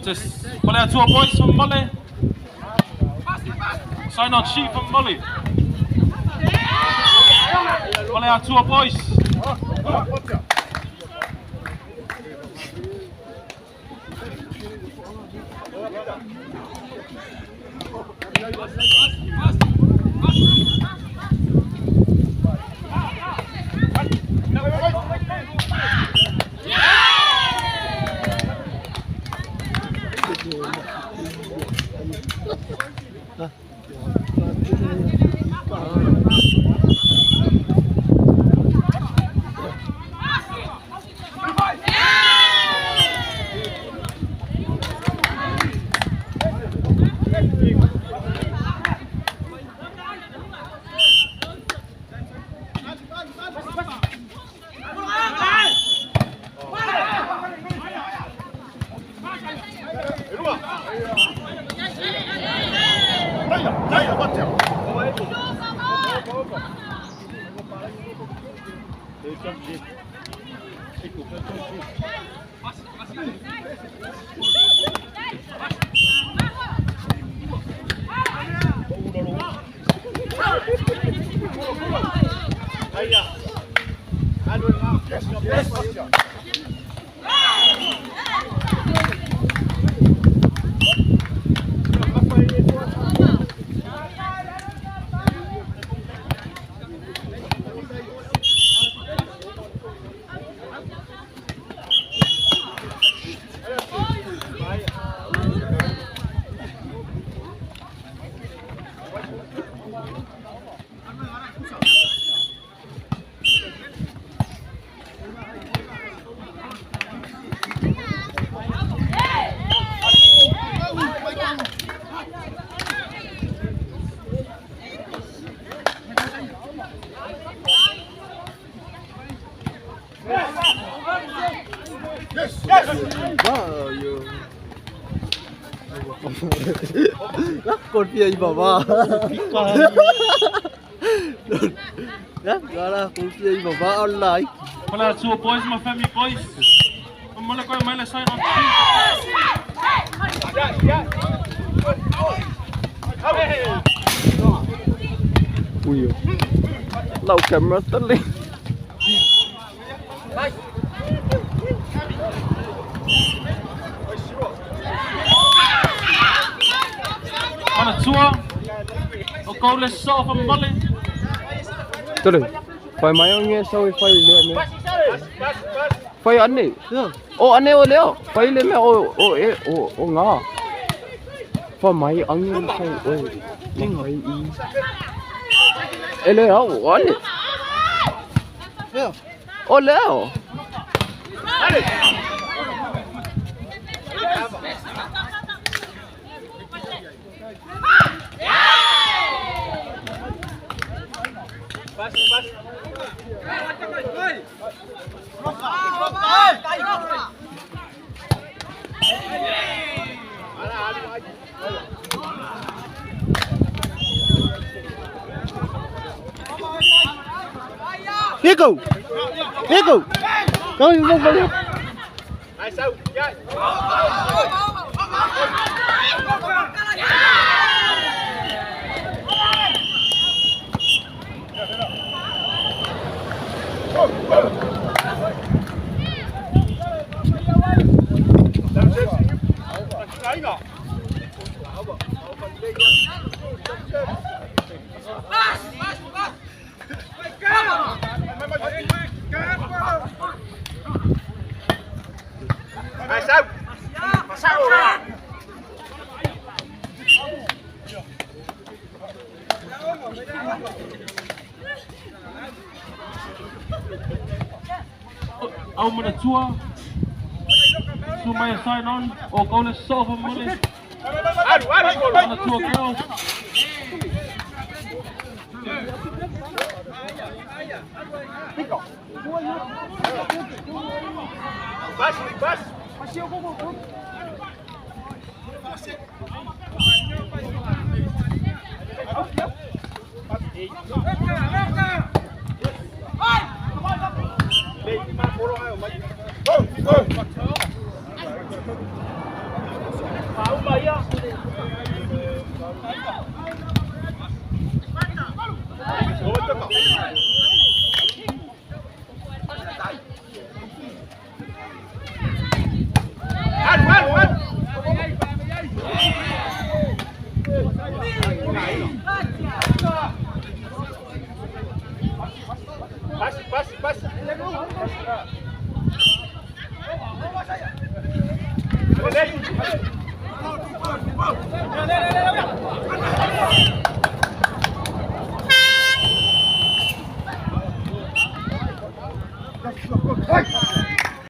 Just Faleatua boys from Mully. Sign on sheet from Mully. Faleatua boys. Confia em babá. Cara, confia em babá online. Faleatua boys, my family boys. Mole koe mai le sign on. Ui. Lau camera tali. Manatua. O kau le sao fa mole. Tali. Fai mai ang nghe sao fai le me. Fai ane. O ane o leo. Fai le me o o e o o nga. Fai mai ang nghe sao oi. Fai i. E le au ane. O leo. Nico! Nico! Go, go, go. Au Manatua. Tua mai sign on. O kau le sao fa mole. Manatua girls.